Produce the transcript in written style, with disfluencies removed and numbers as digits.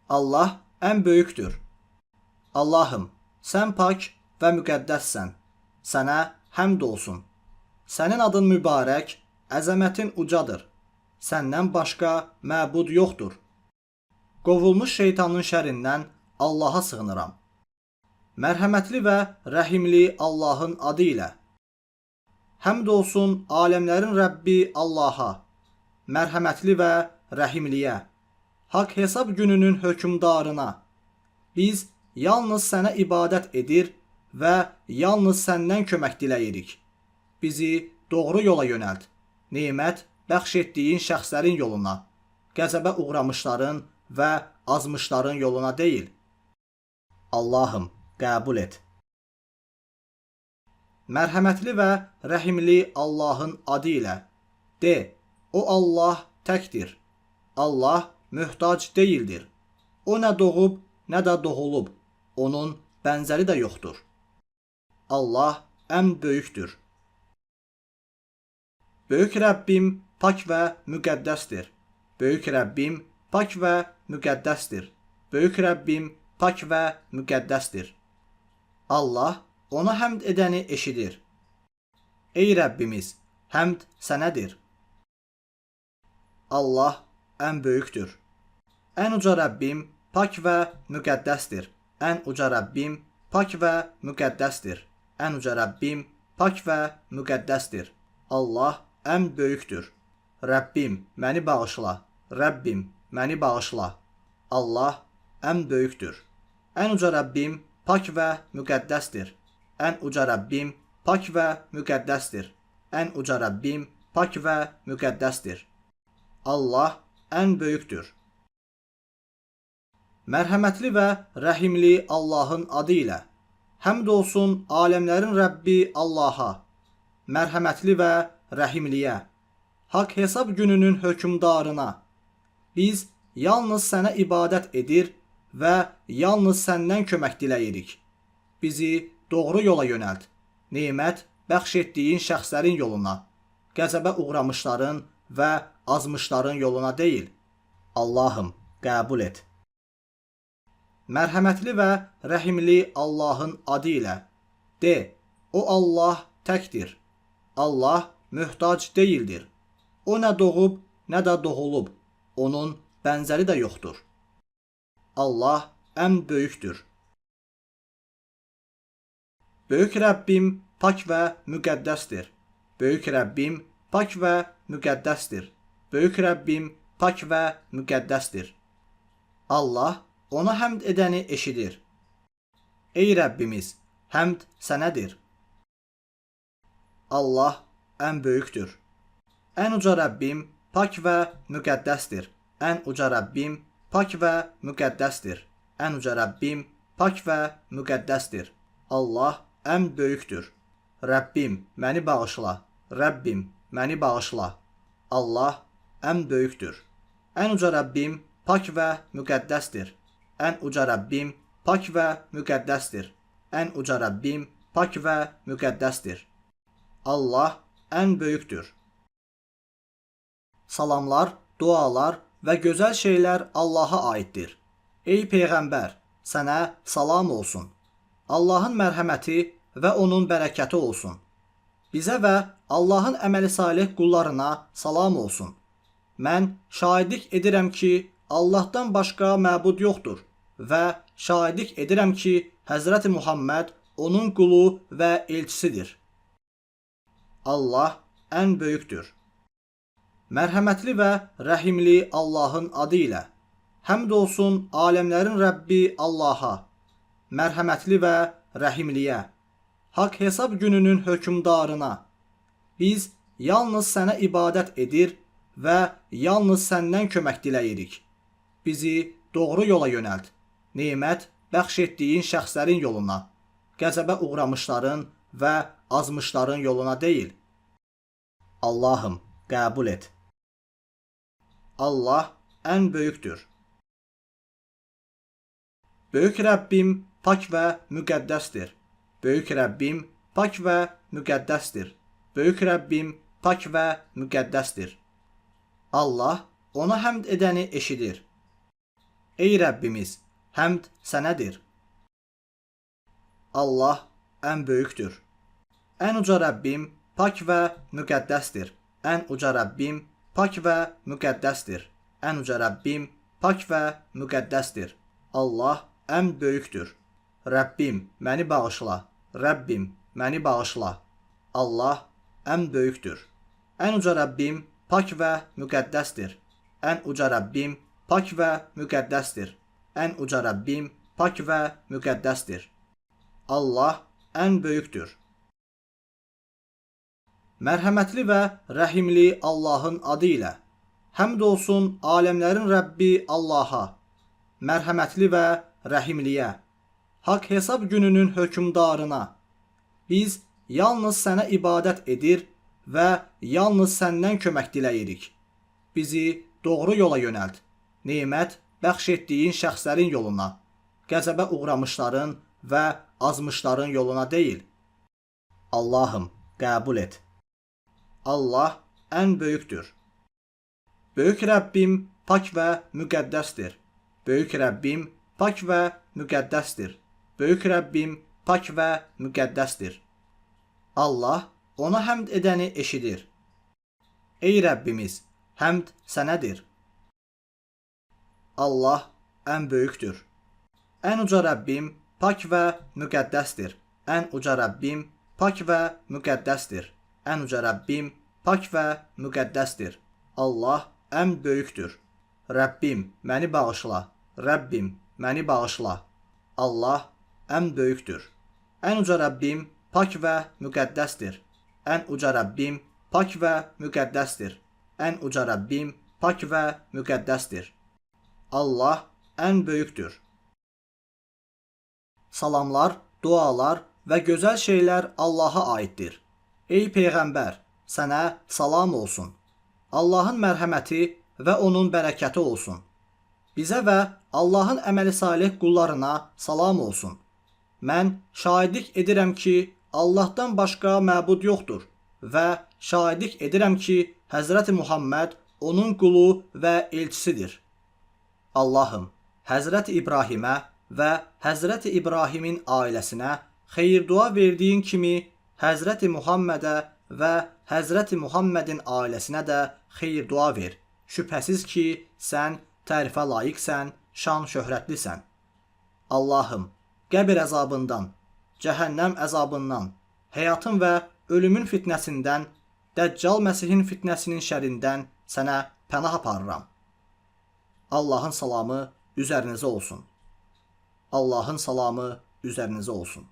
Allah ən böyükdür. Allahım, sən pak və müqəddəssən. Sənə həmd olsun. Sənin adın mübarək, əzəmətin ucadır. Səndən başqa məbud yoxdur. Qovulmuş şeytanın şərindən Allaha sığınıram. Mərhəmətli və rəhimli Allahın adı ilə. Həmd olsun aləmlərin Rəbbi Allaha, mərhəmətli və rəhimliyə, haqq hesab gününün hökmdarına. Biz yalnız sənə ibadət edir və yalnız səndən kömək diləyirik. Bizi doğru yola yönəlt. Nemət bəxş etdiyin şəxslərin yoluna, qəzəbə uğramışların və azmışların yoluna deyil. Allahım, qəbul et. Mərhəmətli və rəhimli Allahın adı ilə. De, o Allah təkdir. Allah möhtac deyildir. O nə doğub, nə də doğulub. Onun bənzəri də yoxdur. Allah ən böyükdür. Böyük Rəbbim pak və müqəddəsdir. Böyük Rəbbim pak və müqəddəsdir. Böyük Rəbbim pak və müqəddəsdir. Allah ona həmd edəni eşidir. Ey Rəbbimiz, həmd sənədir. Allah ən böyükdür. Ən uca Rəbbim pak və müqəddəsdir. Ən uca Rəbbim pak və müqəddəsdir. Ən uca Rəbbim pak və müqəddəsdir. Allah ən böyükdür. Rəbbim, məni bağışla. Rəbbim, məni bağışla. Allah ən böyükdür. Ən uca Rəbbim pak və müqəddəsdir. Ən uca Rəbbim pak və müqəddəsdir. Ən uca Rəbbim pak və müqəddəsdir. Allah ən böyükdür. Mərhəmətli və rəhimli Allahın adı ilə. Həmd olsun aləmlərin Rəbbi Allaha, mərhəmətli və rəhimliyə, haqq hesab gününün hökmdarına. Biz yalnız sənə ibadət edir və yalnız səndən kömək diləyirik. Bizi doğru yola yönəlt. Nemət bəxş etdiyin şəxslərin yoluna, qəzəbə uğramışların və azmışların yoluna deyil. Allahım, qəbul et. Mərhəmətli və rəhimli Allahın adı ilə. De, o Allah təkdir. Allah möhtac deyildir. O nə doğub, nə də doğulub. Onun bənzəri də yoxdur. Allah ən böyükdür. Böyük Rəbbim pak və müqəddəsdir. Böyük Rəbbim pak və müqəddəsdir. Böyük Rəbbim pak və müqəddəsdir. Allah ona həmd edəni eşidir. Ey Rəbbimiz, həmd sənədir. Allah ən böyükdür. Ən uca Rəbbim pak və müqəddəsdir. Ən uca Rəbbim pak və müqəddəsdir. Ən uca Rəbbim pak və müqəddəsdir. Allah ən böyükdür. Rəbbim, məni bağışla. Rəbbim, məni bağışla. Allah ən böyükdür. Ən uca Rəbbim pak və müqəddəsdir. Ən uca Rəbbim pak və müqəddəsdir. Ən uca Rəbbim pak və müqəddəsdir. Allah ən böyükdür. Salamlar, dualar və gözəl şeylər Allaha aiddir. Ey peyğəmbər, sənə salam olsun. Allahın mərhəməti və onun bərəkəti olsun. Bizə və Allahın əməli salih qullarına salam olsun. Mən şahidlik edirəm ki, Allahdan başqa məbud yoxdur və şahidlik edirəm ki, Həzrəti Muhammed onun qulu və elçisidir. Allah ən böyükdür. Mərhəmətli və rəhimli Allahın adı ilə. Həmd olsun aləmlərin Rəbbi Allaha, mərhəmətli və rəhimliyə, haqq hesab gününün hökmdarına. Biz yalnız sənə ibadət edir və yalnız səndən kömək diləyirik. Bizi doğru yola yönəlt. Nemət bəxş etdiyin şəxslərin yoluna, qəzəbə uğramışların və azmışların yoluna deyil. Allahım, qəbul et. Allah ən böyükdür. Böyük Rəbbim pak və müqəddəsdir. Böyük Rəbbim pak və müqəddəsdir. Böyük Rəbbim pak və müqəddəsdir. Allah ona həmd edəni eşidir. Ey Rəbbimiz, həmd sənədir. Allah ən böyükdür. Ən uca Rəbbim pak və müqəddəsdir. Ən uca Rəbbim pak və müqəddəsdir. Ən uca Rəbbim pak və müqəddəsdir. Allah ən böyükdür. Rəbbim, məni bağışla. Rəbbim, məni bağışla. Allah ən böyükdür. Ən uca Rəbbim pak və müqəddəsdir. Ən uca Rəbbim pak və müqəddəsdir. Ən uca Rəbbim pak və müqəddəsdir. Allah ən böyükdür. Mərhəmətli və rəhimli Allahın adı ilə. Həmd olsun aləmlərin Rəbbi Allaha, mərhəmətli və rəhimliyə, haqq hesab gününün hökmdarına. Biz yalnız sənə ibadət edir və yalnız səndən kömək diləyirik. Bizi doğru yola yönəlt. Nemət bəxş etdiyin şəxslərin yoluna, qəzəbə uğramışların və azmışların yoluna deyil. Allahım, qəbul et. Allah ən böyükdür. Böyük Rəbbim pak və müqəddəsdir. Böyük Rəbbim pak və müqəddəsdir. Böyük Rəbbim pak və müqəddəsdir. Allah ona həmd edəni eşidir. Ey Rəbbimiz, həmd sənədir. Allah ən böyükdür. Ən uca Rəbbim pak və müqəddəsdir. Ən uca Rəbbim pak və müqəddəsdir. Ən uca Rəbbim pak və müqəddəsdir. Allah ən böyükdür. Rəbbim, məni bağışla. Rəbbim, məni bağışla. Allah ən böyükdür. Ən uca Rəbbim pak və müqəddəsdir. Ən uca Rəbbim pak və müqəddəsdir. Ən uca Rəbbim pak və müqəddəsdir. Allah ən böyükdür. Salamlar, dualar və gözəl şeylər Allaha aiddir. Ey peyğəmbər, sənə salam olsun. Allahın mərhəməti və onun bərəkəti olsun. Bizə və Allahın əməli salih qullarına salam olsun. Mən şahidlik edirəm ki, Allahdan başqa məbud yoxdur və şahidlik edirəm ki, Həzrəti Muhammed onun qulu və elçisidir. Allahım, Həzrəti İbrahimə və Həzrəti İbrahimin ailəsinə xeyir-dua verdiyin kimi Həzrəti Muhammedə və Həzrəti Muhammedin ailəsinə də xeyir-dua ver. Şübhəsiz ki, sən tərifə layiqsən, şan şöhrətlisən. Allahım, qəbir əzabından, cəhənnəm əzabından, həyatın və ölümün fitnəsindən, Dəccal Məsihin fitnəsinin şərindən sənə pənah aparıram. Allahın salamı üzərinizə olsun. Allahın salamı üzərinizə olsun.